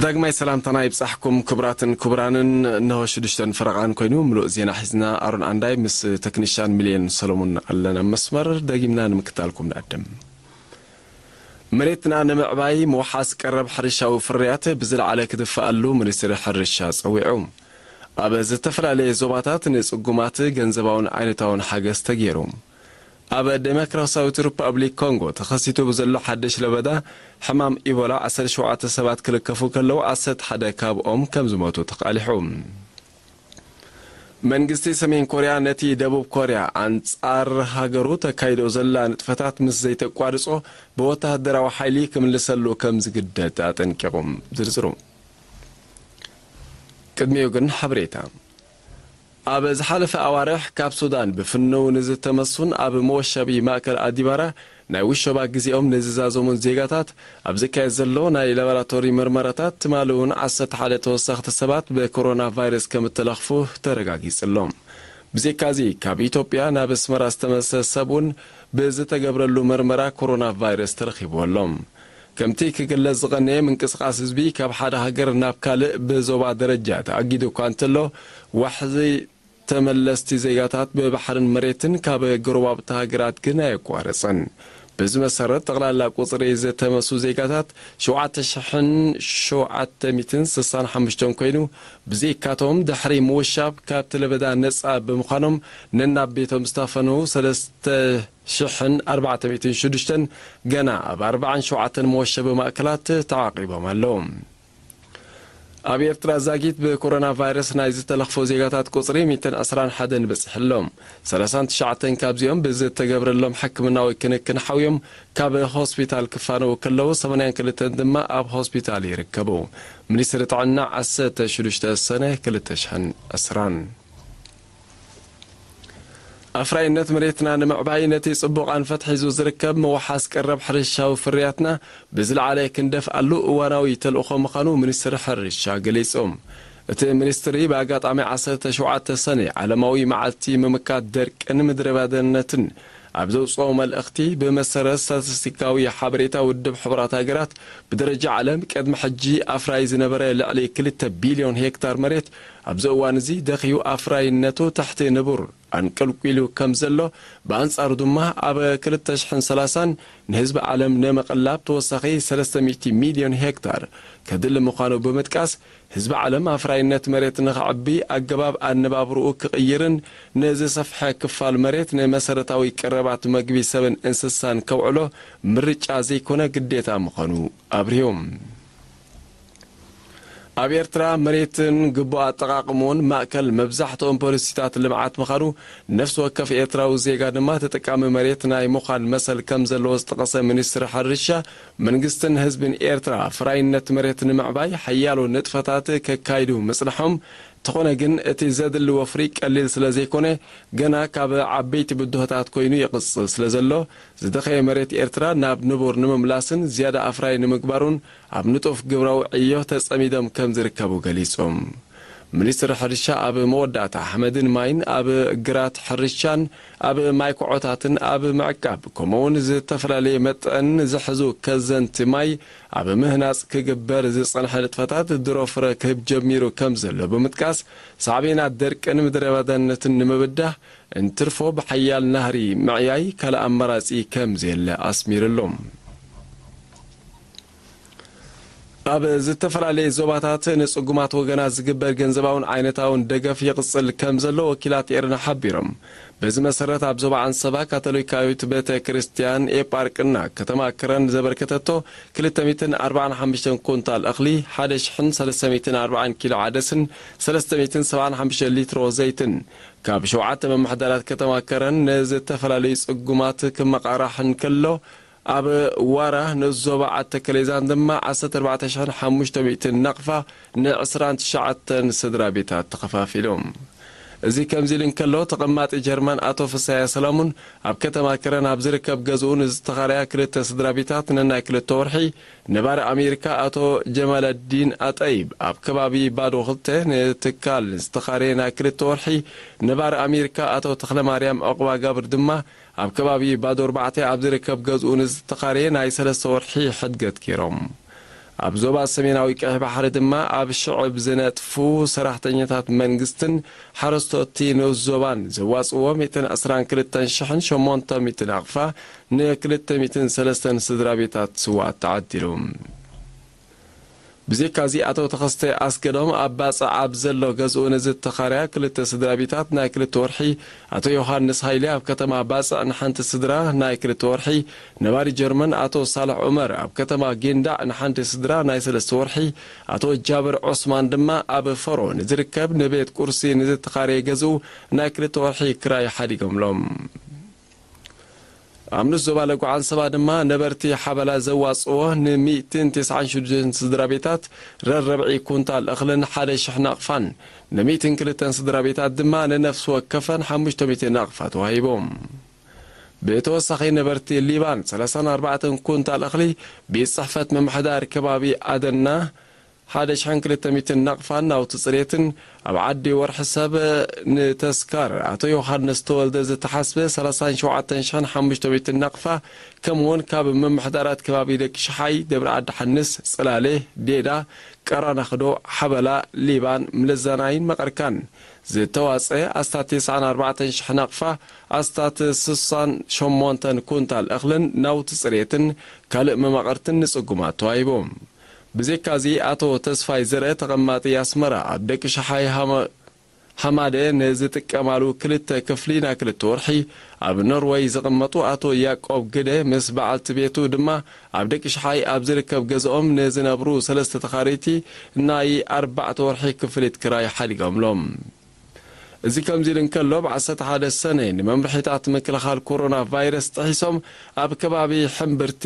ዳግማይ ሰላምታና ይብጻሕኩም ክቡራትን ክቡራንን። እነሆ ሽዱሽተን ፈረቓን ኮይኑ ምሉእ ዜና ሒዝና ኣሮን ኣንዳይ ምስ ተክኒሻን ሚልዮን ሰሎሞን ኣለና ኣብ መስመር። ደጊምና ንምክታልኩም ንዕድም። መሬትና ንምዕባይ ምውሓስ ቀረብ ሕርሻዊ ፍርያት ብዝለዓለ ክድፍኣሉ ሚኒስትሪ ሕርሻ ጸዊዑ። ኣብ ዝተፈላለየ ዞባታት ንጽጉማት ገንዘባውን ዓይነታውን ሓገዝ ተገይሩ። ኣብ ዴሞክራሲያዊት ሪፓብሊክ ኮንጎ ተኸሲቱ ብዘሎ ሓድሽ ለበዳ ሕማም ኢቦላ ዓሰርተ ሸውዓተ ሰባት ክልከፉ ከለዉ ዓሰርተ ሓደ ካብኦም ከም ዝሞቱ ተቓሊሑ። መንግስቲ ሰሜን ኮርያ ነቲ ደቡብ ኮርያ ኣንጻር ሃገሩ ተካይዶ ዘላ ንጥፈታት ምስ ዘይተቋርጾ ብወተሃደራዊ ሓይሊ ክምልሰሉ ከም ዝግደድ ኣጠንቂቑ። ዝርዝሩ ቅድሚኡ ግን ሓበሬታ። ኣብ ዝሓለፈ ኣዋርሕ ካብ ሱዳን ብፍንው ንዝተመሱን ኣብ መወሸቢ ማእከል ኣዲባራ ናይ ውሸባ ግዜኦም ንዝዛዘሙን ዜጋታት ኣብ ዝካየድ ዘሎ ናይ ላቦራቶሪ ምርመራታት ትማሊ እውን ዓሰርተ ሓደ ተወሰኽቲ ሰባት ብኮሮና ቫይረስ ከም እተለኽፉ ተረጋጊጹ ኣሎ። ብዘይካዚ ካብ ኢትዮጵያ ናብ ኣስመራ ዝተመልሰ ሰብ እውን ብዝተገብረሉ ምርመራ ኮሮና ቫይረስ ተረኺቡ ኣሎ። ከምቲ ክግለጽ ዝቐነየ ምንቅስቓስ ህዝቢ ካብ ሓደ ሃገር ናብ ካልእ ብዞባ ደረጃ ተኣጊዱ እኳ እንተሎ ዋሕዚ ተመለስቲ ዜጋታት ብባሕርን መሬትን ካብ ጎረባብቲ ሃገራት ግን ኣየቋረጸን። በዚ መሰረት ጠቕላላ ቁጽሪ ዝተመሱ ዜጋታት ሸውዓተ ሽሕን ሸውዓተ ሚእትን ስሳን ሓሙሽተን ኮይኑ ብዘይካቶም ድሕሪ ምውሻብ ካብቲ ለበዳ ነጻ ብምዃኖም ነናብ ቤቶም ዝታፈኑ ሰለስተ ሽሕን ኣርባዕተ ሚእትን ሽዱሽተን ገና ኣብ ኣርባዓን ሸውዓተን መወሸቢ ማእከላት ተዓቂቦም ኣለዉ። ኣብ ኤርትራ ዛጊት ብኮሮና ቫይረስ ናይ ዝተለኽፎ ዜጋታት ቁጽሪ ሚእትን ዕስራን ሓደን በጺሑ ኣሎ። ሰላሳን ትሽዓተን ካብዚኦም ብዝተገብረሎም ሕክምናዊ ክንክን ሓውዮም ካብ ሆስፒታል ክፋነዉ ከለዉ ሰማንያን ክልተን ድማ ኣብ ሆስፒታል ይርከቡ። ሚኒስትሪ ጥዕና ዓሰርተ ሽዱሽተ ሰነ ክልተ ሽሕን ዕስራን። ኣፍራይነት መሬትና ንምዕባይ ነቲ ጽቡቕ ኣንፈት ሒዙ ዝርከብ ምውሓስ ቀረብ ሕርሻዊ ፍርያትና ብዝለዓለ ክንደፍኣሉ እዋናዊ ተልእኾ ምዃኑ ሚኒስትሪ ሕርሻ ገሊጹ። እቲ ሚኒስትሪ ብኣጋጣሚ ዓሰርተ ሸውዓተ ሰነ ዓለማዊ መዓልቲ ምምካት ደርቅን ምድረ ባዳነትን ኣብ ዘውጽኦ መልእኽቲ፣ ብመሰረት ስታቲስቲካዊ ሓበሬታ ውድብ ሕቡራት ሃገራት፣ ብደረጃ ዓለም ቅድሚ ሕጂ ኣፍራይ ዝነበረ ልዕሊ ክልተ ቢልዮን ሄክታር መሬት ኣብዚ እዋን እዚ ደኺዩ ኣፍራይነቱ ትሕቲ ንቡር ኣንቀልቂሉ ከም ዘሎ፣ ብኣንጻሩ ድማ ኣብ ክልተ ሽሕን ሰላሳን ንህዝቢ ዓለም ንምቕላብ ተወሳኺ ሰለስተ ሚእቲ ሚልዮን ሄክታር ከድሊ ምዃኑ ብምጥቃስ፣ ህዝቢ ዓለም ኣፍራይነት መሬት ንኸዕቢ፣ ኣገባብ ኣነባብርኡ ክቕይርን ንዝሰፍሐ ክፋል መሬት ንመሰረታዊ ቀረባት መግቢ ሰብን እንስሳን ከውዕሎ ምርጫ ዘይኮነ ግዴታ ምዃኑ ኣብርሁ። ኣብ ኤርትራ መሬትን ግቡእ ኣጠቓቕምኡን ማእከል መብዛሕትኦም ፖሊሲታት ልምዓት ምዃኑ፣ ነፍሲ ወከፍ ኤርትራዊ ዜጋ ድማ ተጠቃሚ መሬት ናይ ምዃን መሰል ከም ዘለዎ ዝጠቐሰ ሚኒስትሪ ሕርሻ፣ መንግስትን ህዝብን ኤርትራ ኣፍራይነት መሬት ንምዕባይ ሓያሎ ንጥፈታት ከካይዱ ምጽንሖም፣ እንተኾነ ግን እቲ ዘድሊ ወፍሪ ቀሊል ስለ ዘይኮነ፣ ገና ካብ ዓበይቲ ብድሆታት ኮይኑ ይቕጽል ስለ ዘሎ፣ ዝደኸየ መሬት ኤርትራ ናብ ንቡር ንምምላስን ዝያዳ ኣፍራይ ንምግባሩን ኣብ ንጡፍ ግብራዊ ዕዮ ተጸሚዶም ከም ዝርከቡ ገሊጾም። ሚኒስትሪ ሕርሻ ኣብ መወዳእታ ሓመድን ማይን ኣብ ግራት ሕርሻን ኣብ ማይ ኮዖታትን ኣብ ምዕቃብ፣ ከምኡ'ውን ዝተፈላለየ መጠን ዝሕዙ ከዘንቲ ማይ ኣብ ምህናጽ ክግበር ዝጸንሐ ንጥፈታት ድሮ ፍረ ክህብ ጀሚሩ ከም ዘሎ ብምጥቃስ፣ ሳዕቤናት ደርቅን ምድረ ባዳነትን ንምብዳህ እንትርፎ ብሓያል ናህሪ ምዕያይ ካልእ ኣማራጺ ከም ዘየለ ኣስሚርሎም። ኣብ ዝተፈላለየ ዞባታት ንጽጉማት ወገናት ዝግበር ገንዘባውን ዓይነታውን ደገፍ ይቕጽል ከም ዘሎ ወኪላት ኤርና ሓቢሮም። በዚ መሰረት ኣብ ዞባ ዓንሰባ ካቶሊካዊት ቤተ ክርስቲያን ኤጳርቅና ከተማ ከረን ዘበርከተቶ ክልተ ሚእትን ኣርባዓን ሓሙሽተን ኩንታል እኽሊ፣ ሓደ ሽሕን ሰለስተ ሚእትን ኣርባዓን ኪሎ ዓደስን ሰለስተ ሚእትን ሰብዓን ሓሙሽተ ሊትሮ ዘይትን ካብ ሸውዓተ መማሕደራት ከተማ ከረን ንዝተፈላለዩ ጽጉማት ክመቓራሕ እንከሎ፣ ኣብ ዋራ ንኡስ ዞባ ዓዲ ተከሌዛን ድማ ዓሰርተ ኣርባዕተ ሽሕን ሓሙሽተ ሚእትን ናቕፋ ንዕስራን ትሽዓተን ስድራ ቤታት ተኸፋፊሉ። እዚ ከምዚ ኢሉ እንከሎ፣ ተቐማጢ ጀርመን ኣቶ ፍስሃየ ሰለሙን ኣብ ከተማ ከረን ኣብ ዝርከብ ገዝኡ ንዝተኻረያ ክልተ ስድራ ቤታት ነናይ ክልተ ወርሒ፣ ነባሪ ኣሜሪካ ኣቶ ጀማለዲን ኣጠይብ ኣብ ከባቢ ባዶ ክልተ ንትካል ዝተኻረየ ናይ ክልተ ወርሒ፣ ነባሪ ኣሜሪካ ኣቶ ተኽለማርያም ዑቕባገብር ድማ ኣብ ከባቢ ባዶ ኣርባዕተ ኣብ ዝርከብ ገዝኡ ንዝተኻረየ ናይ ሰለስተ ወርሒ ሕድገት ገይሮም። ኣብ ዞባ ሰሜናዊ ቀይሕ ባሕሪ ድማ ኣብ ሽዕብ ዝነጥፉ ሰራሕተኛታት መንግስትን ሓረስቶትቲ ንኡስ ዞባን ዘዋፅዎ ሚእትን ዕስራን ክልተን ሽሕን ሸሞንተ ሚእቲ ናቕፋ ንክልተ ሚእትን ሰለስተን ስድራ ቤታት ስዋኣት ተዓዲሉ። ብዘይካዚ ኣቶ ተኸስተ ኣስገዶም ኣብ ባጽዕ ኣብ ዘሎ ገዝኡ ንዝተኻርያ ክልተ ስድራ ቤታት ናይ ክልተ ወርሒ፣ ኣቶ ዮሃንስ ሃይለ ኣብ ከተማ ባጽዕ ንሓንቲ ስድራ ናይ ክልተ ወርሒ፣ ነባሪ ጀርመን ኣቶ ሳልሕ ዑመር ኣብ ከተማ ጊንዳዕ ንሓንቲ ስድራ ናይ ሰለስተ ወርሒ፣ ኣቶ ጃብር ዑስማን ድማ ኣብ ፈሮ ንዝርከብ ንቤት ቁርሲ ንዝተኻረየ ገዝኡ ናይ ክልተ ወርሒ ክራይ ሓዲጎምሎም። ኣብ ንስ ዞባ ለጉዓ ኣንሰባ ድማ ነበርቲ ሓበላ ዘዋጽዎ ንሚእትን ተስዓን ሽዱሽተን ስድራ ቤታት ረረብዒ ኩንታል እኽልን ሓደ ሽሕ ናቕፋን ንሚእትን ክልተን ስድራ ቤታት ድማ ንነፍሲ ወከፈን ሓሙሽተ ሚእቲ ናቕፋ ተዋሂቦም። ብተወሳኺ ነበርቲ ሊባን ሰላሳን ኣርባዕተን ኩንታል እኽሊ ቤት ጽሕፈት ምምሕዳር ከባቢ ኣደና ሓደ ሽሕን ክልተ ሚእትን ናቕፋን ናውቲ ጽሬትን ኣብ ዓዲ ወርሒ ሰብ ንተስካር ኣቶ ዮሃንስ ተወልደ ዝተሓስበ ሰላሳን ሸውዓተን ሽሕን ሓሙሽተ ሚእትን ናቕፋ ከምኡውን ካብ ምምሕዳራት ከባቢ ደቂ ሽሓይ፣ ደብረ ዓዲ ሓንስ፣ ጽላሌ፣ ዴዳ፣ ቀራናኽዶ፣ ሓበላ፣ ሊባን፣ ምልዛናይን መቐርካን ዝተዋጸ ኣስታት ተስዓን ኣርባዕተን ሽሕ ናቕፋ ኣስታት ስሳን ሸሞንተን ኩንታል እኽልን ናውቲ ጽሬትን ካልእ መማቕርትን ንጽጉማት ተዋሂቡ። ብዘይካዚ ኣቶ ተስፋይ ዘርአ ተቐማጢ ኣስመራ ኣብ ደቂ ሸሓይ ሃመ-፣ ሃማደ ንዝጥቀማሉ ክልተ ክፍሊ ናይ ክልተ ወርሒ ኣብ ኖርወይ ዝቕመጡ ኣቶ ያዕቆብ ግደ ምስ በዓልቲ ቤቱ ድማ ኣብ ደቂ ሸሓይ ኣብ ዝርከብ ገዝኦም ንዝነብሩ ሰለስተ ተኻረይቲ ናይ ኣርባዕተ ወርሒ ክፍሊት ክራይ ሓዲጎምሎም። እዚ ከምዚ ኢሉ እንከሎ፣ ብ ዓሰርተ ሓደ ሰነ ንመምርሒታት ምክልኻል ኮሮና ቫይረስ ጥሒሶም ኣብ ከባቢ ሕምብርቲ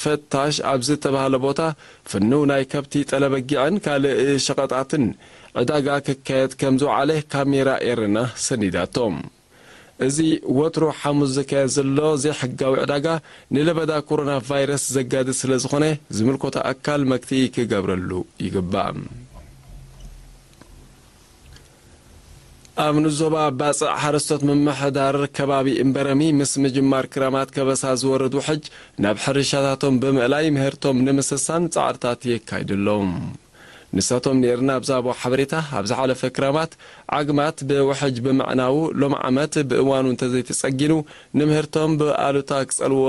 ፈታሽ ኣብ ዝተባህለ ቦታ ፍንው ናይ ከብቲ፣ ጠለበጊዕን ካልእ ሸቐጣትን ዕዳጋ ክካየድ ከም ዝወዓለ ካሜራ ኤረና ሰኒዳቶ። እዚ ወትሩ ሓሙስ ዝካየድ ዘሎ ዘይሕጋዊ ዕዳጋ ንለበዳ ኮሮና ቫይረስ ዘጋድድ ስለ ዝኾነ ዝምልከቶ ኣካል መክትኢ ክገብረሉ ይግባእ። ኣብ ንዞባ ባጽዕ ሓረስቶት ምምሕዳር ከባቢ እምበረሚ ምስ ምጅማር ክራማት ከበሳ ዝወርድ ውሕጅ ናብ ሕርሻታቶም ብምእላይ ምህርቶም ንምስሳን ጻዕርታት የካይዱ ኣለዉ። ንሳቶም ነይርና ኣብ ዝሃቦ ሓበሬታ፣ ኣብ ዝሓለፈ ክራማት ዓግማት ብውሕጅ ብምዕናዉ ሎም ዓመት ብእዋኑ እንተዘይተጸጊኑ ንምህርቶም ብኣሉታ ክጸልዎ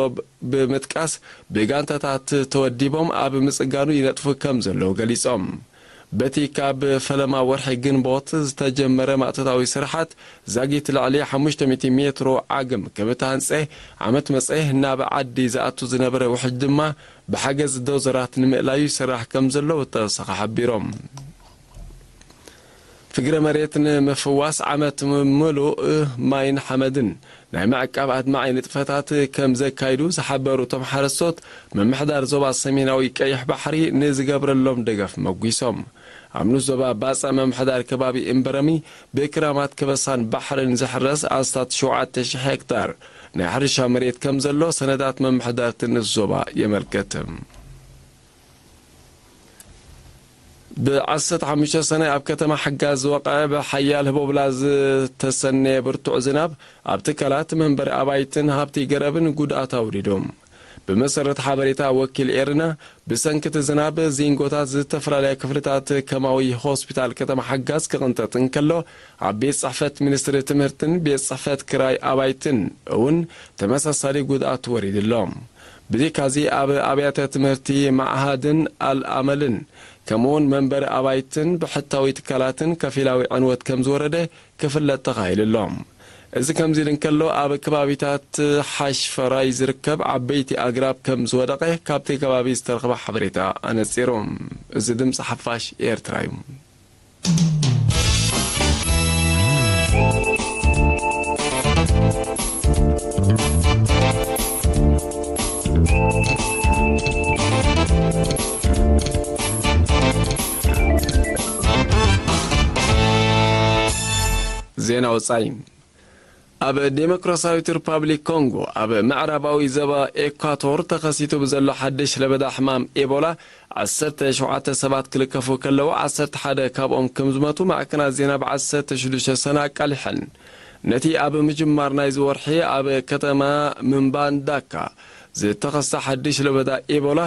ብምጥቃስ ብጋንታታት ተወዲቦም ኣብ ምጽጋኑ ይነጥፉ ከም ዘለዉ ገሊጾም። በቲ ካብ ፈለማ ወርሒ ግንቦት ዝተጀመረ ማእቶታዊ ስራሓት ዛጊት ልዕሊ ሓሙሽተ ሚእቲ ሜትሮ ዓግም ክብተሃንጸ ዓመት መጸ ናብ ዓዲ ዝኣቱ ዝነበረ ውሕጅ ድማ ብሓገዝ ዶዘራት ንምእላዩ ይስራሕ ከም ዘሎ ብተወሳኺ ሓቢሮም። ፍግረ መሬት ንምፍዋስ ዓመት ምሉእ ማይን ሓመድን ናይ ምዕቃብ ኣድማዒ ንጥፈታት ከም ዘካይዱ ዝሓበሩ እቶም ሓረስቶት፣ ምምሕዳር ዞባ ሰሜናዊ ቀይሕ ባሕሪ ንዝገብረሎም ደገፍ መጒሶም። ኣብ ንኡስ ዞባ ባጽዕ ምምሕዳር ከባቢ እምበረሚ ብክራማት ከበሳን ባሕርን ዝሕረስ ኣስታት ሸውዓተ ሽሕ ሄክታር ናይ ሕርሻ መሬት ከም ዘሎ ሰነዳት ምምሕዳር እቲ ንኡስ ዞባ የመልክት። ብ ዓሰርተ ሓሙሽተ ሰነ ኣብ ከተማ ሓጋዝ ዝወቐዐ ብሓያል ህቦብላ ዝተሰነየ ብርቱዕ ዝናብ ኣብ ትካላት መንበሪ ኣባይትን ሃብቲ ገረብን ጉድኣት ኣውሪዱ። ብመሰረት ሓበሬታ ወኪል ኤርና፣ ብሰንኪ እቲ ዝናብ ዚንጎታት ዝተፈላለያ ክፍልታት ከማዊ ሆስፒታል ከተማ ሓጋዝ ክቕንጠጥ እንከሎ፣ ኣብ ቤት ጽሕፈት ሚኒስትሪ ትምህርትን ቤት ጽሕፈት ክራይ ኣባይትን እውን ተመሳሳሊ ጉድኣት ወሪዱ ኣሎ። ብዘይካዚ ኣብ ኣብያተ ትምህርቲ ማዕሃድን ኣልኣመልን ከምኡውን መንበሪ ኣባይትን ብሕታዊ ትካላትን ከፊላዊ ዕንወት ከም ዝወረደ ክፍለጥ ተኻኢሉ ኣሎ። እዚ ከምዚ ኢሉ እንከሎ፣ ኣብ ከባቢታት ሓሽፈራይ ዝርከብ ዓበይቲ ኣግራብ ከም ዝወደቐ ካብቲ ከባቢ ዝተረኽበ ሓበሬታ ኣነጺሩ። እዚ ድምፂ ሓፋሽ ኤርትራ እዩ። ዜና ወጻኢ። ኣብ ዴሞክራሲያዊት ሪፓብሊክ ኮንጎ፣ ኣብ ምዕራባዊ ዞባ ኤኳቶር ተኸሲቱ ብዘሎ ሓድሽ ለበዳ ሕማም ኤቦላ፣ ዓሰርተ ሸውዓተ ሰባት ክልከፉ ከለዉ፣ ዓሰርተ ሓደ ካብኦም ከም ዝሞቱ ማዕከናት ዜና ብ ዓሰርተ ሽዱሽተ ሰነ ኣቃሊሐን። ነቲ ኣብ ምጅማር ናይዚ ወርሒ ኣብ ከተማ ምባንዳካ ዝተኸስተ ሓድሽ ለበዳ ኤቦላ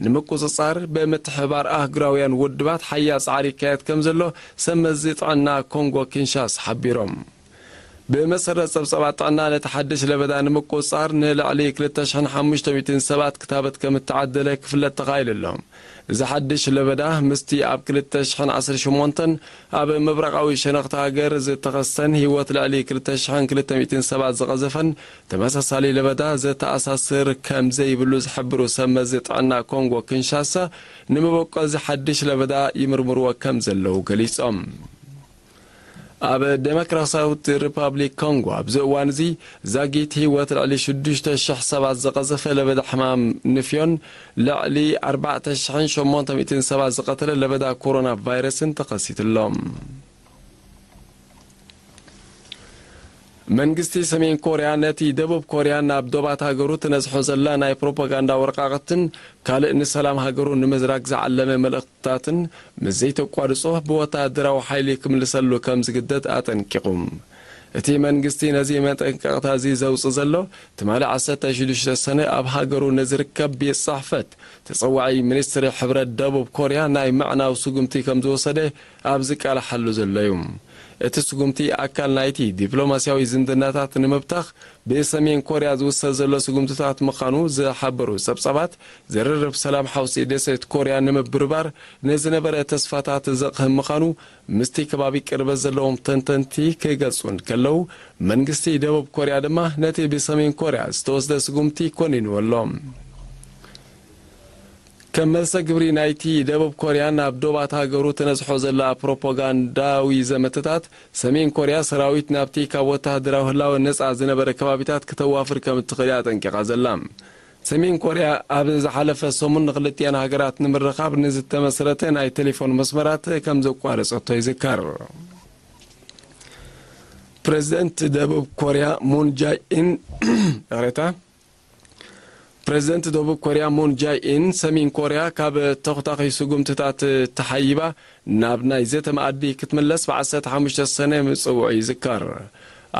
ንምቁጽጻር ብምትሕባር ኣህጉራውያን ውድባት ሓያል ጻዕሪ ይካየድ ከም ዘሎ ሰብ መዚ ጥዕና ኮንጎ ኪንሻሳ ሓቢሮም። ብመሰረት ጸብጻባት ጥዕና፣ ነቲ ሓድሽ ለበዳ ንምቁጽጻር ንልዕሊ ክልተ ሽሕን ሓሙሽተ ሚእትን ሰባት ክታበት ከም እተዓደለ ክፍለጥ ተኻኢሉ ኣሎ። እዚ ሓድሽ ለበዳ ምስቲ ኣብ ክልተ ሽሕን ዓሰርተ ሸሞንተን ኣብ ምብራቓዊ ሸነኽቲ ሃገር ዝተኸስተን ህይወት ልዕሊ ክልተ ሽሕን ክልተ ሚእትን ሰባት ዝቐዘፈን ተመሳሳሊ ለበዳ ዘተኣሳስር ከም ዘይብሉ ዝሕብሩ ሰብ መዚ ጥዕና ኮንጎ ኪንሻሳ፣ ንመበቆል እዚ ሓድሽ ለበዳ ይምርምርዎ ከም ዘለዉ ገሊጾም። ኣብ ዴሞክራሲያዊት ሪፓብሊክ ኮንጎ ኣብዚ እዋን እዚ ዛጊት ህይወት ልዕሊ ሽዱሽተ ሽሕ ሰባት ዝቐዘፈ ለበዳ ሕማም ንፍዮን ልዕሊ ኣርባዕተ ሽሕን ሸሞንተ ሚእትን ሰባት ዝቐተለ ለበዳ ኮሮና ቫይረስን ተኸሲቱ ኣሎ። መንግስቲ ሰሜን ኮርያ ነቲ ደቡብ ኮርያ ናብ ዶባት ሃገሩ ትነዝሖ ዘላ ናይ ፕሮፓጋንዳ ወረቃቕትን ካልእ ንሰላም ሃገሩ ንምዝራግ ዝዓለመ መልእኽትታትን ምስ ዘይተቋርጾ ብወታደራዊ ሓይሊ ክምልሰሉ ከም ዝግደድ ኣጠንቂቑ። እቲ መንግስቲ ነዚ መጠንቀቕታ እዚ ዘውጽእ ዘሎ ትማሊ ዓሰርተ ሽዱሽተ ሰነ ኣብ ሃገሩ ንዝርከብ ቤት ጽሕፈት ተጸዋዒ ሚኒስትሪ ሕብረት ደቡብ ኮርያ ናይ ምዕናው ስጉምቲ ከም ዝወሰደ ኣብ ዝቃላሓሉ ዘሎ እዩ። እቲ ስጉምቲ ኣካል ናይቲ ዲፕሎማስያዊ ዝምድናታት ንምብታኽ ብሰሜን ኮርያ ዝውሰድ ዘሎ ስጉምትታት ምዃኑ ዝሓበሩ ጸብጻባት፣ ዝርርብ ሰላም ሓውሲ ደሴት ኮርያ ንምብርባር ንዝነበረ ተስፋታት ዘቕህም ምዃኑ ምስቲ ከባቢ ቅርበት ዘለዎም ተንተንቲ ክገልጹ እንከለዉ፣ መንግስቲ ደቡብ ኮርያ ድማ ነቲ ብሰሜን ኮርያ ዝተወስደ ስጉምቲ ኮኒንዎ ኣሎ። ከም መልሰ ግብሪ ናይቲ ደቡብ ኮርያ ናብ ዶባት ሃገሩ ትነዝሖ ዘላ ፕሮፓጋንዳዊ ዘመተታት፣ ሰሜን ኮርያ ሰራዊት ናብቲ ካብ ወተሃደራዊ ህላወ ነጻ ዝነበረ ከባቢታት ክተዋፍር ከም እትኽእል እያ ኣጠንቂቓ ዘላ። ሰሜን ኮርያ ኣብ ዝሓለፈ ሰሙን ንክልቲኣን ሃገራት ንምርኻብ ንዝተመስረተ ናይ ቴሌፎን መስመራት ከም ዘቋረጸቶ ይዝከር። ፕሬዚደንት ደቡብ ኮርያ ሙን ጃይ ኢን፣ ይቕሬታ፣ ፕሬዚደንት ደቡብ ኮርያ ሙን ጃይ ኢን፣ ሰሜን ኮርያ ካብ ተኹታኺ ስጉምትታት ተሓይባ ናብ ናይ ዘተ መኣዲ ክትምለስ ብ ዓሰርተ ሓሙሽተ ሰነ ምጽውዑ ይዝከር።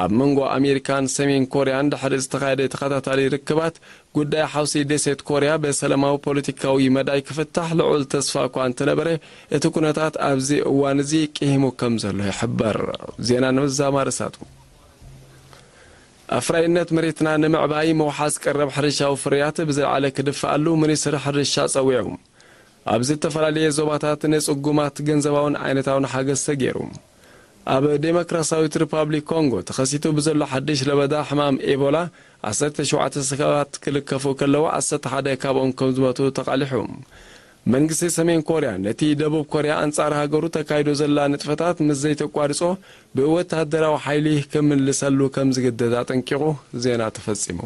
ኣብ መንጎ ኣሜሪካን ሰሜን ኮርያን ድሕሪ ዝተኻየደ ተኸታታሊ ርክባት፣ ጉዳይ ሓውሲ ደሴት ኮርያ ብሰላማዊ ፖለቲካዊ መዳይ ክፍታሕ ልዑል ተስፋ እኳ እንተነበረ፣ እቲ ኩነታት ኣብዚ እዋን እዚ ቅሂሙ ከም ዘሎ ይሕበር። ዜና ንምዝዛም ኣርእስታቱ። ኣፍራይነት መሬትና ንምዕባይ ምውሓስ ቀረብ ሕርሻዊ ፍርያት ብዝለዓለ ክድፍኣሉ ሚኒስትሪ ሕርሻ ጸዊዑ። ኣብ ዝተፈላለየ ዞባታት ንጽጉማት ገንዘባውን ዓይነታውን ሓገዝ ተገይሩ። ኣብ ዴሞክራሲያዊት ሪፓብሊክ ኮንጎ ተኸሲቱ ብዘሎ ሓድሽ ለበዳ ሕማም ኤቦላ ዓሰርተ ሸውዓተ ሰባት ክልከፉ ከለዉ ዓሰርተ ሓደ ካብኦም ከም ዝሞቱ ተቓሊሑ። መንግስቲ ሰሜን ኮርያ ነቲ ደቡብ ኮርያ ኣንጻር ሃገሩ ተካይዶ ዘላ ንጥፈታት ምስ ዘይተቋርጾ ብወተሃደራዊ ሓይሊ ክምልሰሉ ከም ዝግደድ ኣጠንቂቑ። ዜና ተፈጺሙ።